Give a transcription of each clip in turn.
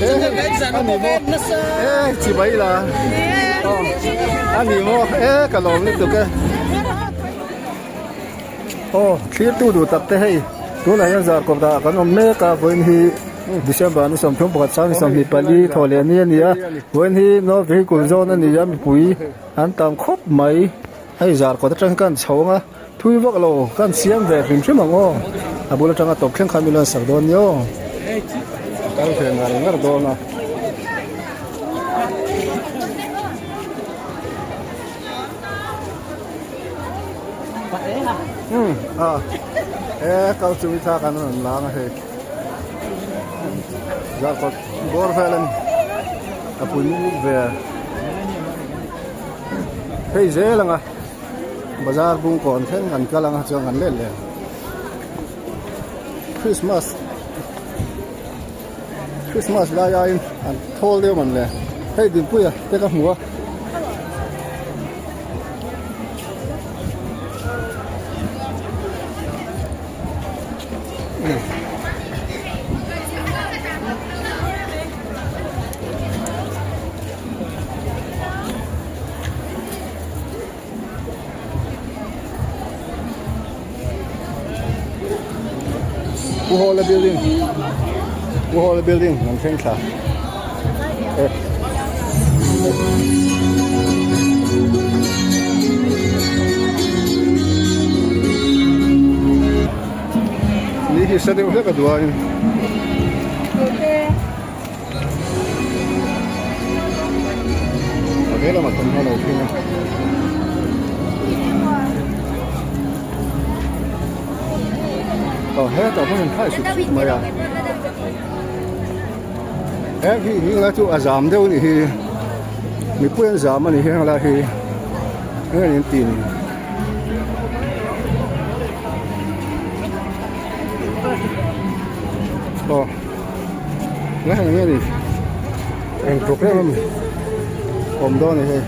Ani maw e chibai la ani maw e ka lawm lutuk e aw thlir tu duh tak te hei tunah hian zarkawp dah kan awm mek a vawiin hi December ni 31 24 thawh leh ni a ni a vawiin hi North Vehicle Zone a ni a mipui an tam khawp mai hei zarkawt atang hian ka han chho ang a. Thui vak lo kan siam ve hrim hrim ang aw. A bul atanga tawp thleng khan min lo sak dawn nia aw. Kal ve ngar ngar dawn a. Hmm a e kal chu thla kan rawn lang a hei. Zarkawt bawr vel a ni. A pui muk ve. Hei zel ang a. Bazar bungkawn thleng kan kal anga chuan kan let leh Christmas Christmas lai aiin an thawl deuh man le hei Dinpuia te ka hmu a. Pu Hawla building Pu Hawla building an thleng thla e Ni hi sa deuh hlek a duain A vela lamah thawmhnaw lo thleng a. Aw hetah pawh hian khai sup sup mai a. He hi hi lai chu a zam deuh a nih hi. Mipui an zam a nih hi heng lai hi. Eng an inti ni. Aw. Nge nge ni eng program a mi awm dawn a ni hei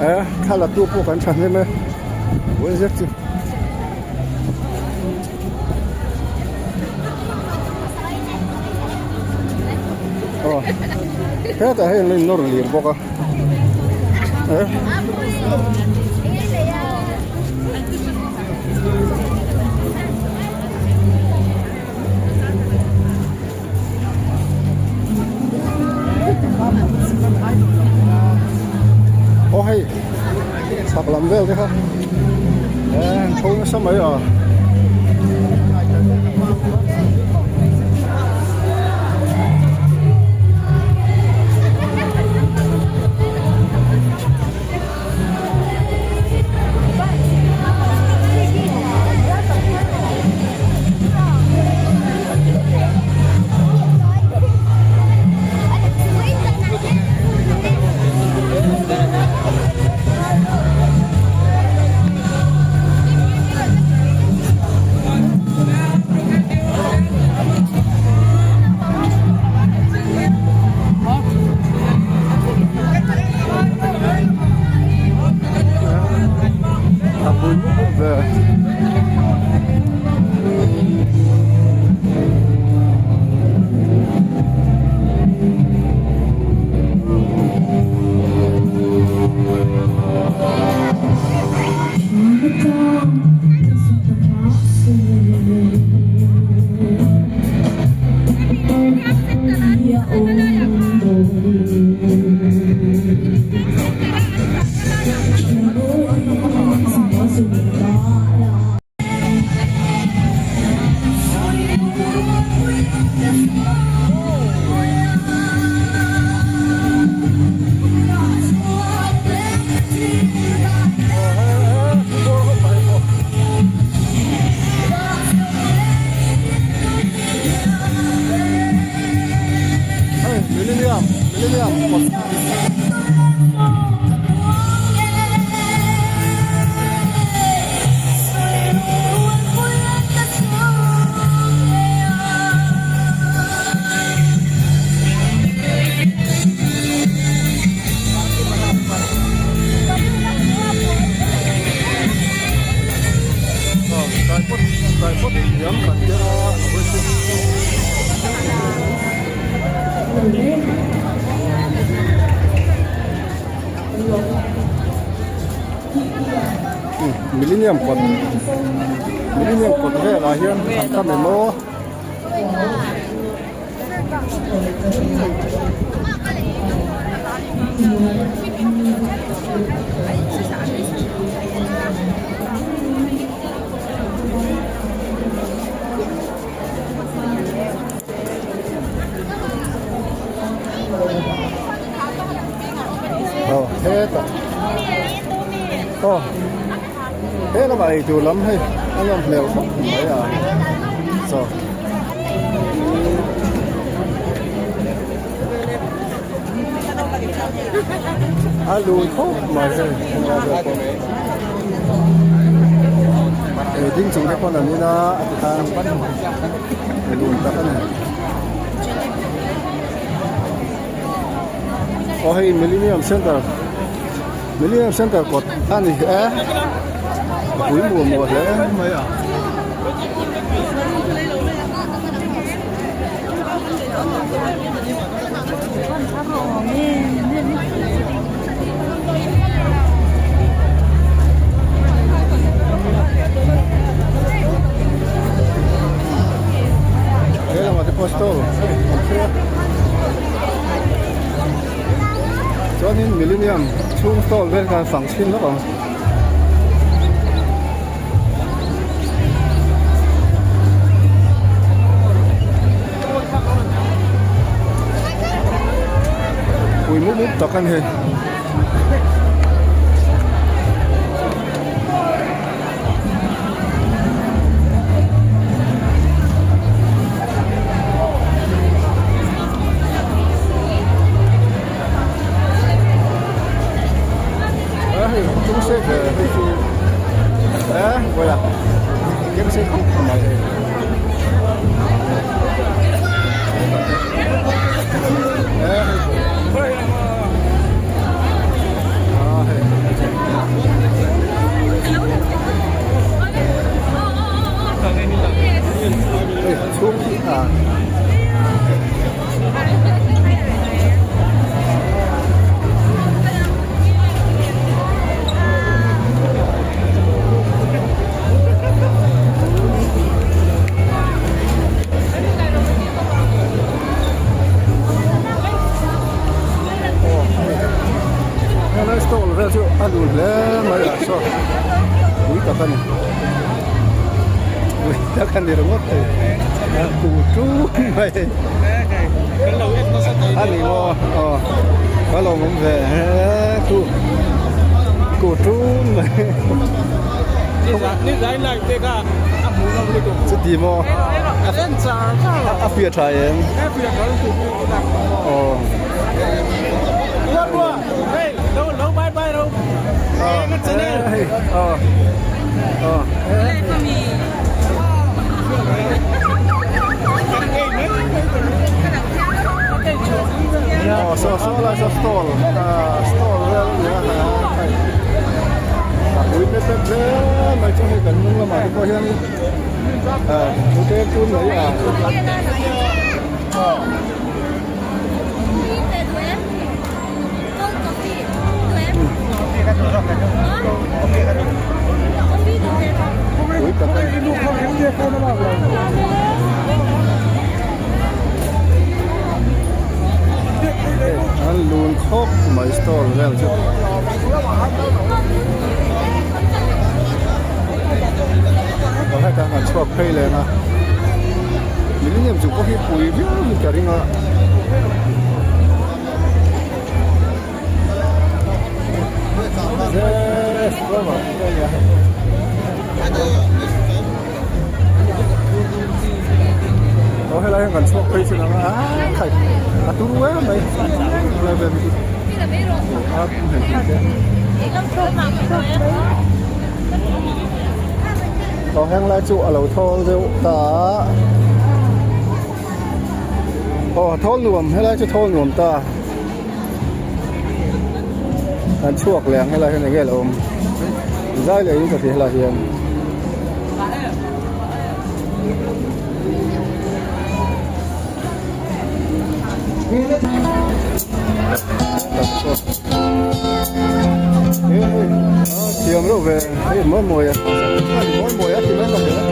e thla la tu pawh kan thahnem e buai zet chu. Aw hetah hian an nawr lir bawk a eh aw hei chhak lam vel te kha eh an tho nasa mai a. A pui mup mup ve. Hei Millennium Millennium Millennium kawt Millennium kawt velah hian an tam em aw. Aw hetah aw he lamah eitur lam hei a nawm hmel khawp mai a chaw. A lui khawp mai hei helai vel pawh ei ding chung te pawn an in a a ti khan lun tak a ni aw hei millennium center millennium center kawt a ni e a pui muah muah hle mai a. He lamah te pawh stall an phur a chuanin millennium chhung stall vel kha fang chhin lawk ang. Pui mup mup tak a ni. A hei chung se ve hei chu a vawi a keng sei khawp mai hei a hei hei chhung khi a. Helai stall vel chu a lun hle mai a saw pui tak a ni pui tak a ni ringawt thei. A ku ṭûk mai a ni maw aw ka lo awm ve he ku ku ṭûk mai chuti maw a fiah ṭha em aw aw aw Aw saw saw lai saw stall ah stall vel a ni a hei a pui pep pep hle mai chu hei kan hnung lamah te pawh hianin ah thu tlem tun mai a. Pui tak a ni. An lun khawp mai stall vel chu. Aw hetah kan chhuak phei leng a millennium chu pawh hi pui viau in ka ring a. Aw helai hian kan chhuak phei chin ang a khai a turu em mai helai vel hi chu a hei te aw heng lai chu a lo thawl deuh ta a. Aw thawl nuam helai chu thawl nuam ta kan chhuak leh ang helai hian enge lo awm zai leh in ka ti helai hian. Thiam reuh ve hei mawi mawi a mawi mawi a ti mai ka hria.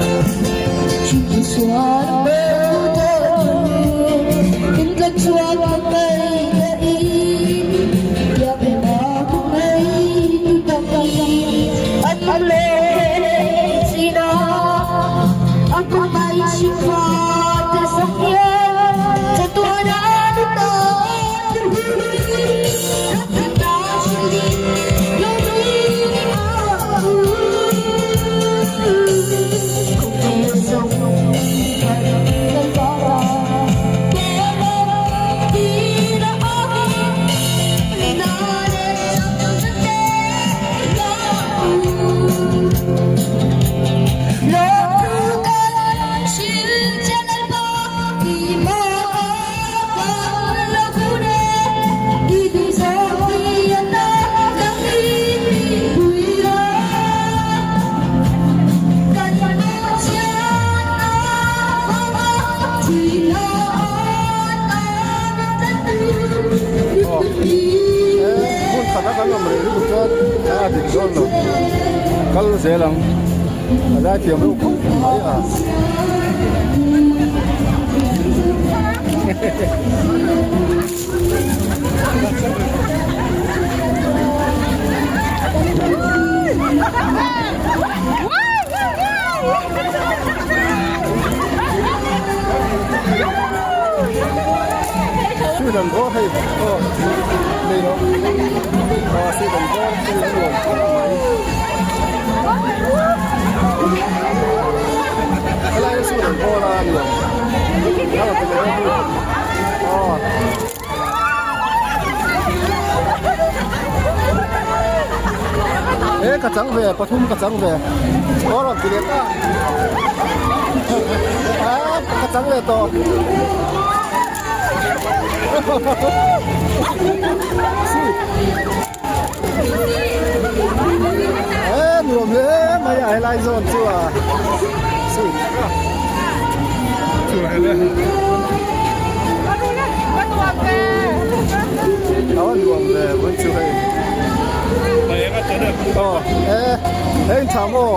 Hmun khat a kan awm reh lutuk chuan a dik dawn lo kal zel ang a zaithiam reuh khawp mai a. Suit an bawr hei aw nei lo aw suit an bawr hei a nuam khawp mai helai hi suit an bawr a nuam a rawn ti leh dawn aw. He ka chang ve pathum ka chang ve aw rawn ti leh ta a ka chang leh tawh Ê nuam hle mai a helai zawn chu a Aw nuam ve vawn chu hei Aw e hei tha maw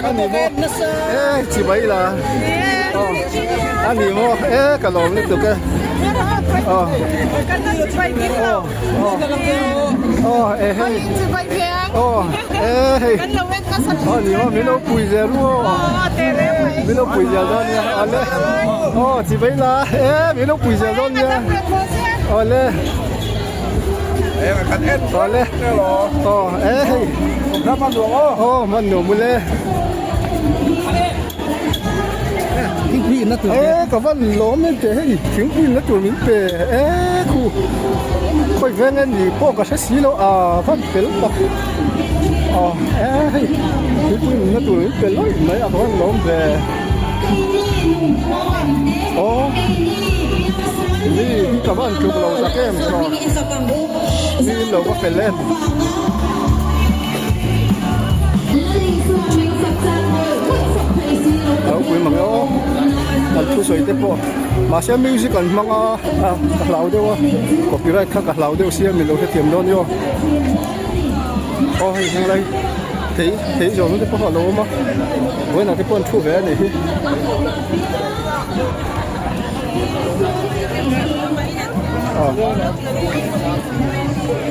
Ani maw e chibai la Aw ani maw e ka lawm lutuk e Aw Aw e hei Aw e hei Aw ni maw min lo pui zel u aw min lo pui zel dawn nia awle aw chibai la e min lo pui zel dawn nia awle awle aw e hei aw hman nuam mawle e ka van lawm em teh hei thingpui inna tur min pe e khu khawi veng nge ni pawh ka hre si lo a van fel tak aw e hei thingpui inna tur min pe lawih mai a ka van lawm ve aw mi hi ka van tluk lo tak em aw mi in lo va fel em. Ropui mang e aw an thusawi te pawh mahse music an hmang a ka hlau deuh a copyright kha ka hlau deuh sia min lo hrethiam dawn nia aw hei henglai thei thei zawng te pawh a lo awm a vawiinah te pawh an thu ve a nih hi.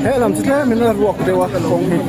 He lam chu tlem in a ruak deuh a kawng hi.